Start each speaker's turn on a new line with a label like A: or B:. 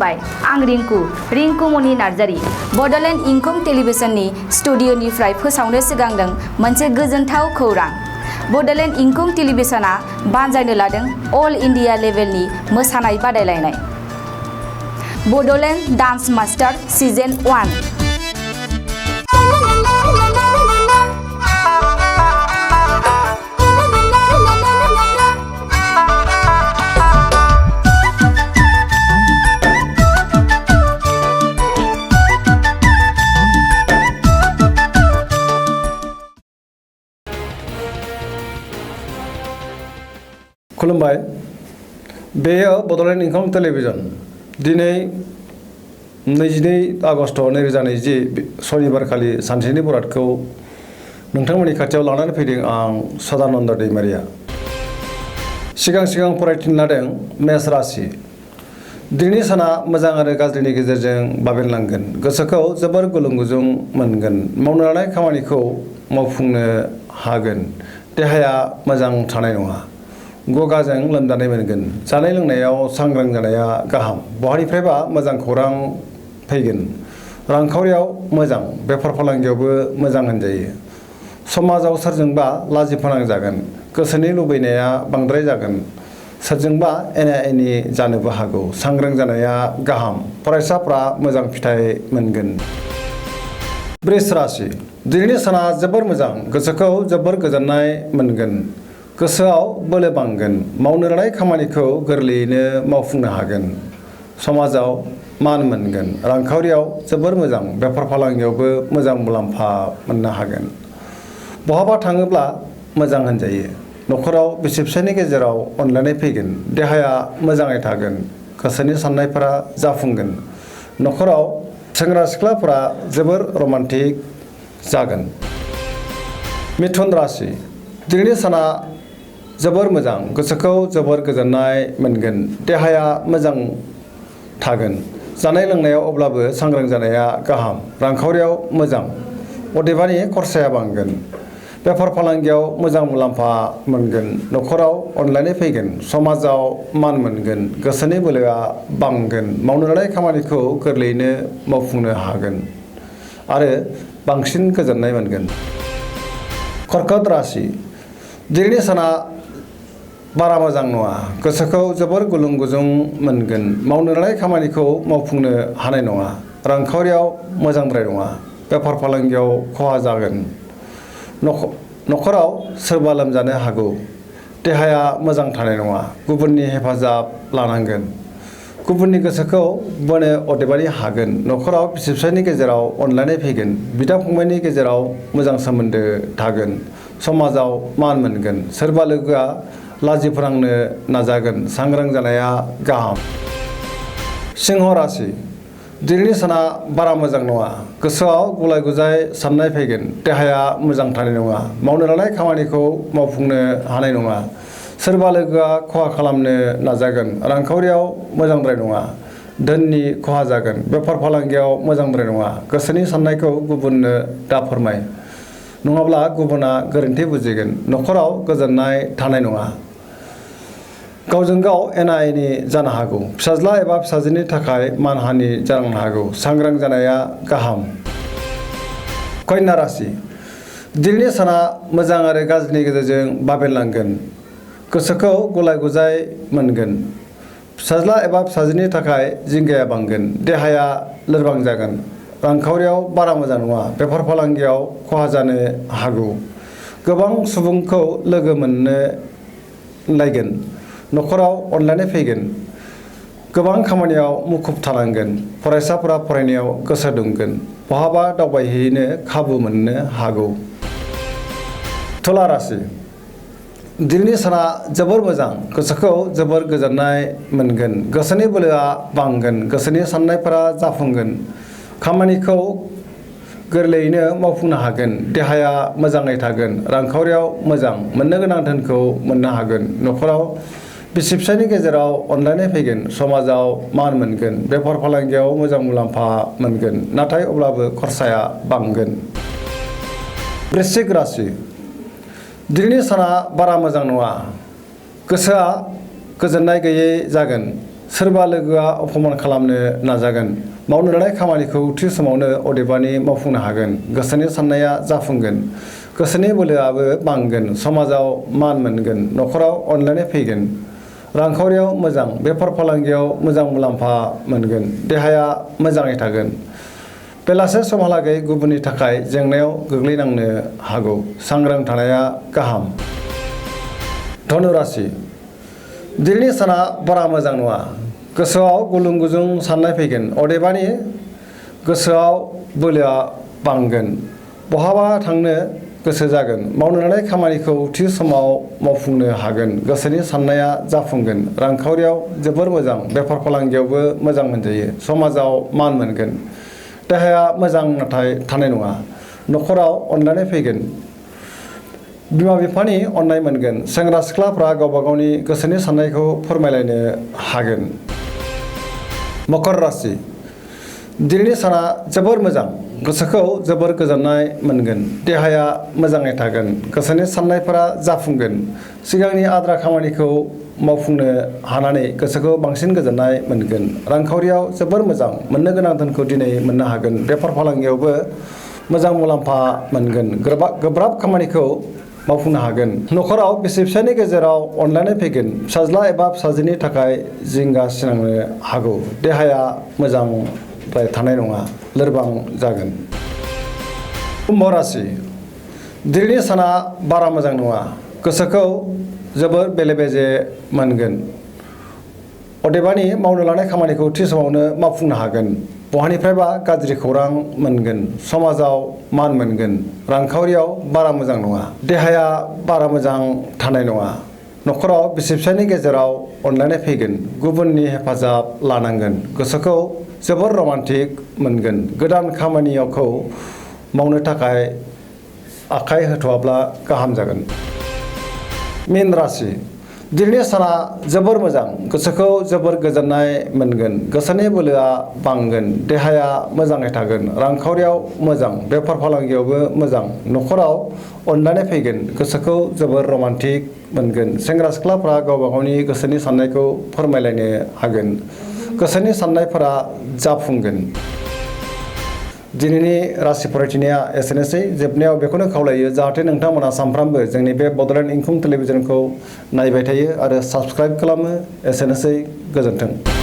A: खुलुमबाय आं रिंकु मनि नार्जारी बड'लेण्ड इंखं टेलिभिजननि स्टुडिअ'निफ्राय फोसावनो सिगांदों मोनसे गोजोनथाव खौरां। बड'लेण्ड इंखं टेलिभिजनआ बानजायनो लादों अल इन्डिया लेभेलनि मोसानाय बादायलायनाय बड'लेण्ड डान्स मास्टार सिजन 1।
B: खुलुमबाय बेयो बड'लेण्ड इंखं टेलिभिजन दिनै 22 आगस्ट 2020 सनिबार खालि सानसेनि बरादखौ नोंथांमोननि खाथियाव लानानै फैदों आं सदानन्द दैमारिया। सिगां फरायथिनो लादों मेष राशि। दिनैनि साना मोजां आरो गाज्रिनि गेजेरजों बाबेनलांगोन। गोसोखौ जोबोर गुलुं गुजुं मोनगोन। मावनो लानाय खामानिखौ मावफुंनो हागोन। देहाया मोजां थानाय नङा। गगाजों लोमजानाय मोनगोन। जानाय लोंनायाव सांग्रां जानाया गाहाम। बहानिफ्रायबा मोजां खौरां फैगोन। रांखावरियाव मोजां, बेफार फालांगियावबो मोजां होनजायो। समाजाव सोरजोंबा लाजि फोनांजागोन। गोसोनि लुबैनाया बांद्राय जागोन। सोरजोंबा एना एनि जानोबो हागौ। सांग्रां जानाया गाहाम। फरायसाफ्रा मोजां फिथाइ मोनगोन। वृष राशि। दिनैनि साना जोबोर मोजां। गोसोखौ जोबोर गोजोननाय मोनगोन। गोसोआव बोलो बांगोन। मावनो लानाय खामानिखौ गोरलैयैनो मावफुंनो हागोन। समाजाव मान मोनगोन। रांखावरियाव जोबोर मोजां। बेफार फालांगियावबो मोजां मुलाम्फा मोननो हागोन। बहाबा थाङोब्ला मोजां होनजायो। न'खराव बिसि फिसायनि गेजेराव अनलायनाय फैगोन। देहाया मोजाङै थागोन। गोसोनि साननायफोरा जाफुंगोन। न'खराव सेंग्रा सिख्लाफोरा जोबोर रमान्टिक जागोन। मिथुन राशि। दिनैनि साना जोबोर मोजां। गोसोखौ जोबोर गोजोननाय मोनगोन। देहाया मोजां थागोन। जानाय लोंनायाव अब्लाबो सांग्रां जानाया गाहाम। रांखावरियाव मोजां, अदेबानि खरसाया बांगोन। बेफार फालांगियाव मोजां मुलाम्फा मोनगोन। न'खराव अनलायनाय फैगोन। समाजाव मान मोनगोन। गोसोनि बोलोआ बांगोन। मावनो लानाय खामानिखौ गोरलैयैनो मावफुंनो हागोन आरो बांसिन गोजोननाय मोनगोन। कर्कट राशि। दिनैनि साना बारा मोजां नङा। गोसोखौ जोबोर गुलुं गुजुं मोनगोन। मावनो लानाय खामानिखौ मावफुंनो हानाय नङा। रांखावरियाव मोजांद्राय नङा। बेफार फालांगियाव खहा जागोन। न'खराव सोरबा लोमजानो हागौ। देहाया मोजां थानाय नङा। गुबुननि हेफाजाब लानांगोन। गुबुननि गोसोखौ बोनो अदेबानि हागोन। न'खराव बिसि फिसायनि गेजेराव अनलायनाय फैगोन। बिदा फंबायनि गेजेराव मोजां सोमोन्दो थागोन। समाजाव मान मोनगोन। सोरबा लोगोआ लाजि फोनांनो नाजागोन। सांग्रां जानाया गाहाम। सिंह राशि। दिनैनि साना बारा मोजां नङा। गोसोआव गुलाय गुजाय साननाय फैगोन। देहाया मोजां थानाय नङा। मावनो लानाय खामानिखौ मावफुंनो हानाय नङा। सोरबा लोगोआ खहा खालामनो नाजागोन। रांखावरियाव मोजांद्राय नङा। धोननि खहा जागोन। बेफार फालांगियाव मोजांद्राय नङा। गोसोनि साननायखौ गुबुननो दा फोरमाय, नङाब्ला गुबुना गोरोन्थि बुजिगोन। न'खराव गोजोननाय थानाय नङा। गावजों गाव एना एनि जानो हागौ। फिसाज्ला एबा फिसाजोनि थाखाय मानहानि जानो हागौ। सांग्रां जानाया गाहाम। कन्या राशि। दिनैनि साना मोजां आरो गाज्रिनि गेजेरजों बाबेनलांगोन। गोसोखौ गुलाय गुजाय मोनगोन। फिसाज्ला एबा फिसाजोनि थाखाय जिंगाया बांगोन। देहाया लोरबां जागोन। रांखावरियाव बारा मोजां नङा। बेफार फालांगियाव खहा जानो हागौ। गोबां सुबुंखौ लोगो मोननो लायगोन। न'खराव अनलायनाय फैगोन। गोबां खामानियाव मुखुब थानांगोन। फरायसाफोरा फरायनायाव गोसो दुंगोन। बहाबा दावबायहैनो खाबु मोननो हागौ। तुला राशि। दिनैनि साना जोबोर मोजां। गोसोखौ जोबोर गोजोननाय मोनगोन। गोसोनि बोलोआ बांगोन। गोसोनि साननायफोरा जाफुंगोन। खामानिखौ गोरलैयैनो मावफुंनो हागोन। देहाया मोजाङै थागोन। रांखावरियाव मोजां। मोननो गोनां धोनखौ मोननो हागोन। न'खराव बिसि फिसायनि गेजेराव अनलायनाय फैगोन। समाजाव मान मोनगोन। बेफार फालांगियाव मोजां मुलाम्फा मोनगोन। नाथाय अब्लाबो खरसाया बांगोन। वृश्चिक राशि। दिनैनि साना बारा मोजां नङा। गोसोआ गोजोननाय गैयै जागोन। सोरबा लोगोआ अपमान खालामनो नाजागोन मावनो लानाय खामानिखौ थि समावनो अदेबानि मावफुंनो हागोन गोसोनि साननाया जाफुंगोन गोसोनि बोलोआबो बांगोन समाजाव मान मोनगोन न'खराव अनलायनाय फैगोन रांखावरियाव मोजां बेफार फालांगियाव मोजां मुलाम्फा मोनगोन देहाया मोजाङै थागोन बेलासे समहालागै गुबुननि थाखाय जेंनायाव गोग्लैनांनो हागौ सांग्रां थानाया गाहाम धनु राशि दिनैनि साना बारा मोजां नङा गोसोआव गुलुं गुजुं साननाय फैगोन अदेबानि गोसोआव बोलोआ बांगोन बहाबा थांनो गोसो जागोन मावनो लानाय खामानिखौ थि समाव मावफुंनो हागोन गोसोनि साननाया जाफुंगोन रांखावरियाव जोबोर मोजां बेफार फालांगियावबो मोजां मोनजायो समाजाव मान मोनगोन देहाया मोजां नाथाय थानाय नङा न'खराव अनलायनाय फैगोन बिमा बिफानि अननाय मोनगोन सेंग्रा सिख्लाफ्रा गावबा गावनि गोसोनि साननायखौ फोरमायलायनो हागोन मकर राशि दिनैनि साना जोबोर मोजां गोसोखौ जोबोर गोजोननाय मोनगोन देहाया मोजाङै थागोन गोसोनि साननायफोरा जाफुंगोन सिगांनि आद्रा खामानिखौ मावफुंनो हानानै गोसोखौ बांसिन गोजोननाय मोनगोन रांखावरियाव जोबोर मोजां मोननो गोनां धोनखौ दिनै मोननो हागोन बेफार फालांगियावबो मोजां मुलाम्फा मोनगोन गोब्राब खामानिखौ मावफुंनो हागोन न'खराव बिसि फिसायनि गेजेराव अनलायनाय फैगोन फिसाज्ला एबा फिसाजोनि थाखाय जिंगा सिनांनो हागौ देहाया मोजां थानाय नङा लोरबां जागोन कुम्भ राशि दिनैनि साना बारा मोजां नङा गोसोखौ जोबोर बेले बेजे मोनगोन अदेबानि मावनो लानाय खामानिखौ थि समावनो मावफुंनो हागोन बहानिफ्रायबा गाज्रि खौरां मोनगोन समाजाव मान मोनगोन रांखावरियाव बारा मोजां नङा देहाया बारा मोजां थानाय नङा न'खराव बिसि फिसायनि गेजेराव अनलायनाय फैगोन गुबुननि हेफाजाब लानांगोन गोसोखौ जोबोर रमान्टिक मोनगोन गोदान खामानिखौ मावनो थाखाय आखाइ होथ'आब्ला गाहाम जागोन मीन राशि दिनैनि साना जोबोर मोजां गोसोखौ जोबोर गोजोननाय मोनगोन गोसोनि बोलोआ बांगोन देहाया मोजाङै थागोन रांखावरियाव मोजां बेफार फालांगियावबो मोजां न'खराव अनलायनाय फैगोन गोसोखौ जोबोर रमान्टिक मोनगोन सेंग्रा सिख्लाफ्रा गावबा गावनि गोसोनि साननायखौ फोरमायलायनो हागोन गोसोनि साननायफोरा जाफुंगोन दिनैनि राशि फरायथिनाया एसेनोसै जोबनायाव बेखौनो खावलायो जाहाथे नोंथांमोना सानफ्रामबो जोंनि बे बड'लेण्ड इंखं टेलिभिजनखौ नायबाय थायो आरो साबस्क्राइब खालामो एसेनोसै गोजोन्थों